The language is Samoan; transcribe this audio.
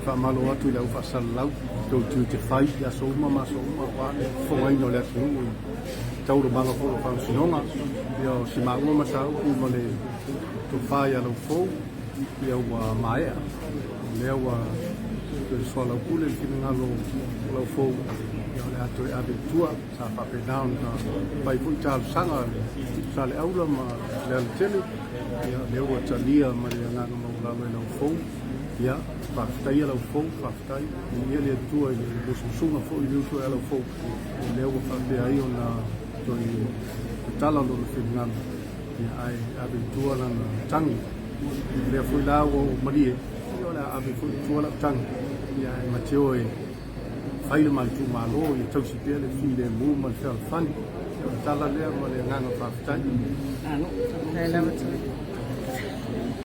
Faamalo atu i le au faasalalau i tou tiute fai i aso uma ma aso uma aua le fofogaina o le atunuu i taualumaga foi o faamasinoga. Ia o si maua mataupu ma le tofa ia Laufou ia ua maea. O lea ua toe soalaupule le finagalo o Laufou ia o le a toe ave i tua. Sa faapena ona fai foi talosaga a le Saleaula ma Lealatele, ia lea ua talia ma le agaga maualalo e Laufou. Ia, faafetaia Laufou, faafetai. Viia le Atua i le musumusuga foi i le uso ia Laufou, o lea ua faapea ai ona toe tatala lona finagalo, ia ae ave i tua lana tagi. O lea foi la ua ou malie, ia o le a ave foi i tua lau tagi, ia ae ma te o e fai le ma itumalo, ia tausi pea le filemu ma le fealofani. Ia o le tala lea ma le agaga faafetai. Malo. Faafetai lava Tuilaepa.